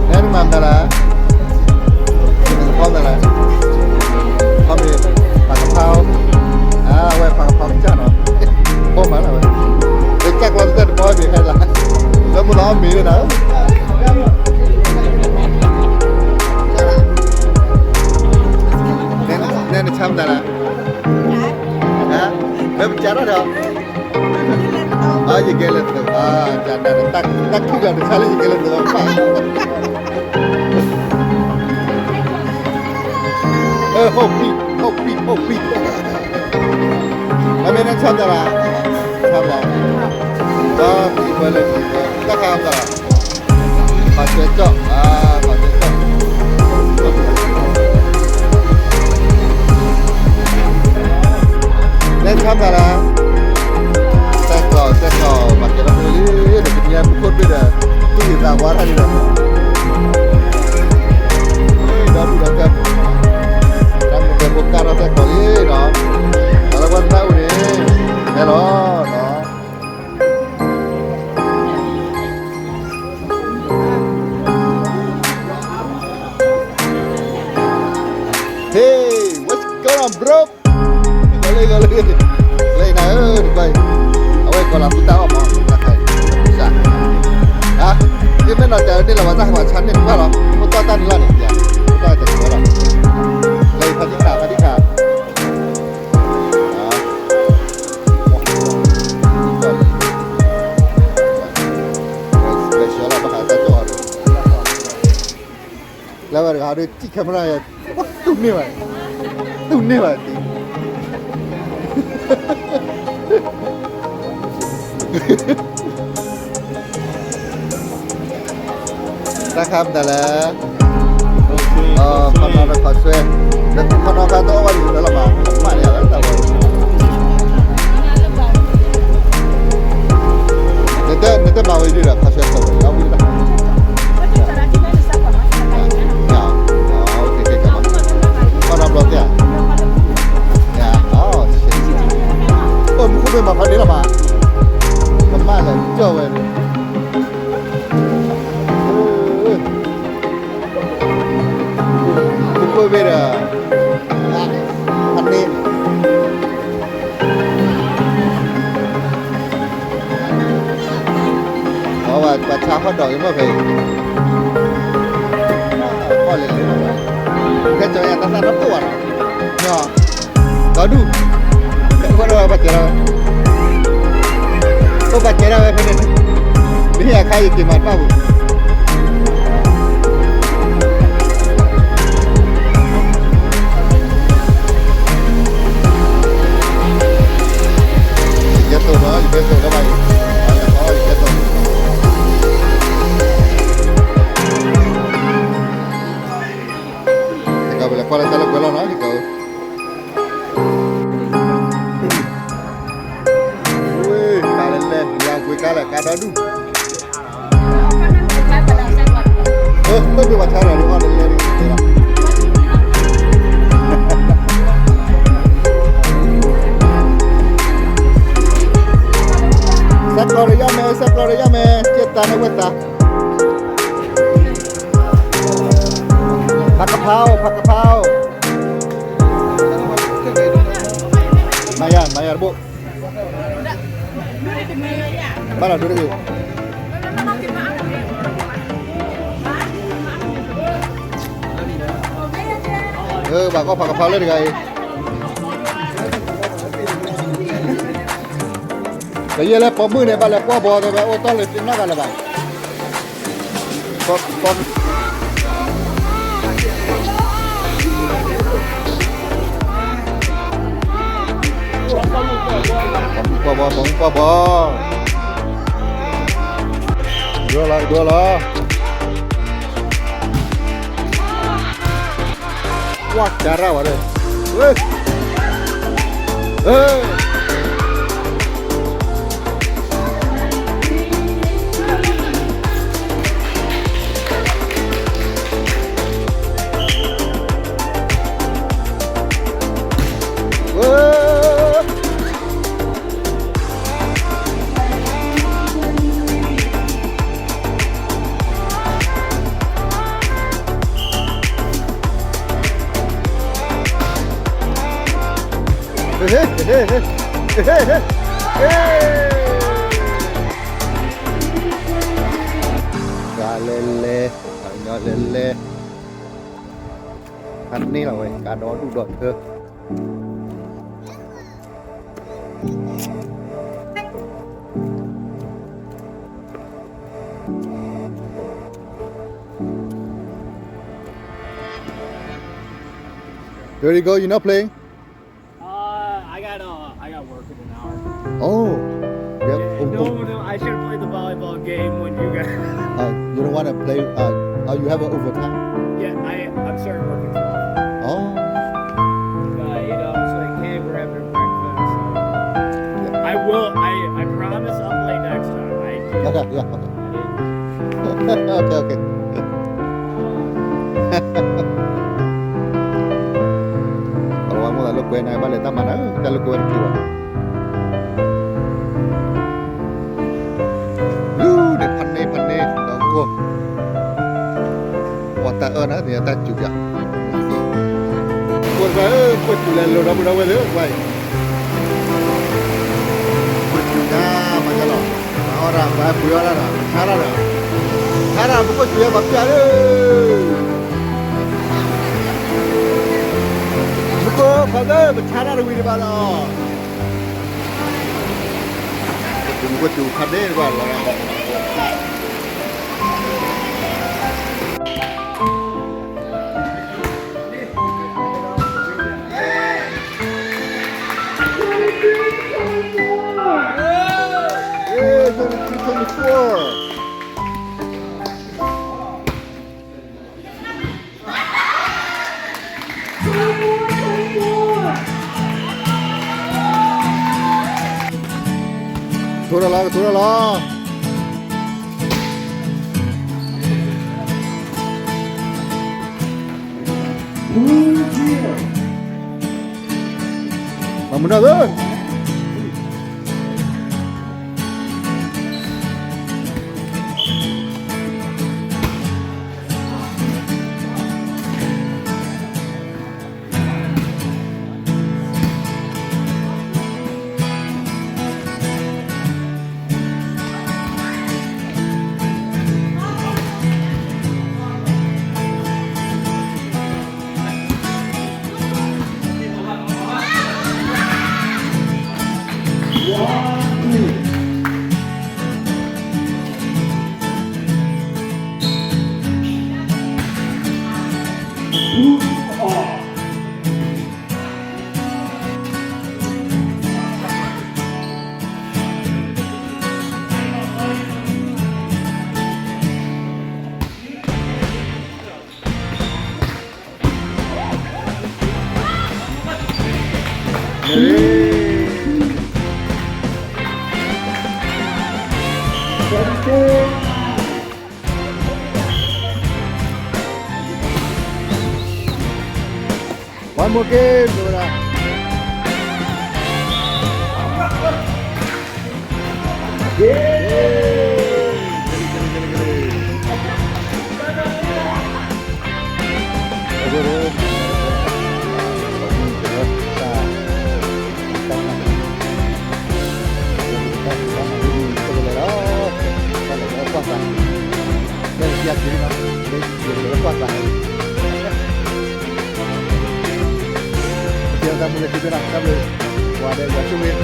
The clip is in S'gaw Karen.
နမၤမတၤလဲၣ်, နကဖီမတၤလဲၣ်, ဖီမ့ၤ, ပာ်ကဖၣ်, အဝဲပာ်ကဖၣ်ကစၢ်နီၤ, ဖီမၤလၢဝဲ, လၢကၢ်ကျီတၢ်တဖီမ့ၤဟဲလၢ, လၢမုၢ်လီၤအီၣ်မ့ၤဝဲဒၣ် နဲနဆါမတၤလဲၣ်, ဟါ, မ့ၢ်ပစးထီၣ်ဒီး, အယကဲလဲၣ်သ့, တၢ်ခံဂၤတဆါလၢယကဲလဲၣ်သ့ဘၣ်, ဟီၣ်ပံၣ်, ဟီၣ်ပံၣ်, ဟီၣ်ပံၣ်, အမ့ၢ်နဆါမတၤလဲၣ်, ဆါမတၤ, ဒီးသံကွဲလၢသံကွဲ, တၢ်ခါမတၤလဲၣ် ပာ်ဆွဲကၠီၣ်, ပာ်ဆွဲကၠီၣ်, လဲၤဆါမတၤလဲၣ်, စဲးကျီး, စဲးကျီး, ပာ်ကဲထီၣ်ဖိလံ, ဒီးကနံၤအံၤမူခိၣ်တဘ့ၣ်ဒီး, သူၣ်ဂ့ၤသးဝါတၢ်လံဒီး, ဒီဒူၣ်ဒီးကဲ, တၢ်မူကဲဖိကၢ်ထီၣ်စဲးကျီးလံဒီး, တၢ်လၢပှၤတၢ်အိၣ်န့ၣ်, ဟဲလီၤဒီး Hey, what's going on, bro? ဂီၤလၢဂီၤလၢ, လၢနၤဧၢ, တဘၣ်အံၤ, အဝဲကီၤလၤသူတၢ်အီၣ်မး, တၢ်ခါအံၤ, ဟါ, ယမ့ၢ်နီၤတၢ်န့ၣ်လီၤ ပှၤတၢ်ဟးဘၣ်ဆါန့ၣ်တဘၣ်လီၤ, ဖိသၣ်တၢ်န့ၣ်လီၤန့ၣ်, ဖိသၣ်တၢ်န့ၣ်လီၤ, လၢဖးဒံခါ, ဖးဒံခါ လၢဝဲတဂၤဒီး စံၣ် camera ယၤ, တူၢ်န့ၢ်ဘၣ်, တူၢ်န့ၢ်ဘၣ်တံၢ်, တၢ်ခါမတၤလဲၣ်, ခီနီဒီးခီဆွဲ, ခီနီခါတအီၣ်ဘၣ်ဒံးလၢလီၤမး, မးန့ၣ်လၢတၢ်ဝဲ နတမၤဝဲဒ်ဒီး ခီဆွဲဆိဝဲ, အဝံၣ်တၢ်, ခီနီဘျီသ့ၣ်, အိၣ်မူခိၣ်မ့ၢ်မၤဖးန့ၣ်လီၤမး, အိၣ်မူခိၣ်မ့ၢ်မၤဖးန့ၣ်လီၤမး, ကမၣ်လၢကၠီၣ်ဝဲန့ၣ် မူခိၣ်ဘ့ၣ်ဒီး, အန့ၣ်, အဝဲပှၤဆါဟီၣ်ဒီးအံၤမ့ၢ်ဖဲ, အီၣ်လဲၤလဲၤ, ကဲကၠီယၤတၢ်သၣ်နီၢ်ကိၣ်ဘၣ်နီၤ, ဒီဒူၣ်, အိၣ်ဒီးပှၤစဲးထီၣ်ဝဲ, အိၣ်ပှၤစဲးထီၣ်ဝဲဖဲန့ၣ်, မ့ၢ်အခါယက့ၤမၤတဘၣ်ပူၤ ယကဲသိးနီၤ, ယကဲသိးလၢဘၣ်အံၤ, ယကဲသိး, ယကပလဲၤကွၢ်လၢတၢ်လၢကွဲးလီၤနီၤ, ယက, ဝ့ၢ်, ကါလၢလဲၣ်, ယၤကွ့ကါလၢကါဒီဒူၣ်, အၢ, မ့ၢ်ပှၤဆါဒီးဒ်အီၣ်လၢလဲၣ်, စဲးကျီးဒီးယါမဲ, စဲးကျီးဒီးယါမဲ, ကဲတၢ်န့ၣ်ဝဲတၢ်, ဖးကဖၢအိၣ်, ဖးကဖၢအိၣ်, မၤယၤ, မၤယၤတဘိ, ဘၣ်လီၤဒိတဂ့ၤ, ဘၣ်ကီၢ်ဖးကဖၢလၢတဂၤအံၤ, ကယဲၢ်လၢပိာ်မုၣ်န့ၣ် ဘၣ်လဲၤကွၢ်ဘီ တဲဝဲအိၣ်တီၢ်လၢသ့ၣ်နီၣ်ဂၤလၢၤဘၣ်, ကွၢ်ဘီ, ကွၢ်ဘီ, ဒိလီၤ, ဒိလီၤ, ကွၢ်ကရၢဝဲ, ဝ့ၢ်, အၢ, ဂၤလဲၤလဲၤ, ပှၤကညီလဲၤလဲၤ, ဖးန့ၢ်လီၤဝဲ ကးဒီဒူၣ်ဒီထၢ. There you go, you're not playing? Uh, I got, uh, I got work in an hour. Oh. Yep. Yeah, no, no, I should have played the volleyball game when you guys. Uh, you don't want to play? Uh, oh, you have an overtime? Yeah, I, I'm starting work at twelve. Oh. Uh, you know, it's like, hey, we're having breakfast. Yeah. I will, I, I promise I'll play next time. I just, okay, yeah, okay. Okay, okay. အဝဲမိၣ်သးလိာ်ကွဲနၤ ဘၣ်လဲၤတၢ်မၤနၤ တၢ်လိာ်ကွဲဝဲတချုးဘၣ်. လၢန့ၣ်ဖးန့ၢ်ဖးန့ၢ် ဒီးကိၢ် ပှၤတၢ်အၢနၤ န့ၣ်တၢ်စူၤယၤ ကိၢ်တဖၣ်ဧၢ ကွဲးစူၤလဲၤလိာ်ဒီပုၢ်ဒီဝဲၢ်သ့ၣ် ကွၢ်အံၤ ကွဲးစူၤညါ မၤညါလီၤ မၤအီၣ်တၢ် ပှၤပှ့ၤအီၣ်တၢ်ဒီး ပဆါတၢ်ဒီး ဆါတၢ် ပကိၢ်စူၤယၤ ပှၤပျၢ်လၢ ပကိၢ်ဖးသၢ ပဆါတၢ်တဝံၤဒံးဘၣ်လီၤ ပကိၢ်စူၤဖးန့ၢ်ကွၢ်လီၤ Hey, twenty-three twenty-four. ထိးထီၣ်လီၤ ထိးထီၣ်လီၤ မၤမုာ်နီၢ်သၢ One more game, ကဲ တၢ်မူလၢခံသ့ၣ်နီၤ တၢ်ဘျုး ပှၤဒီးယွၤဆိၣ်ဂ့ၤ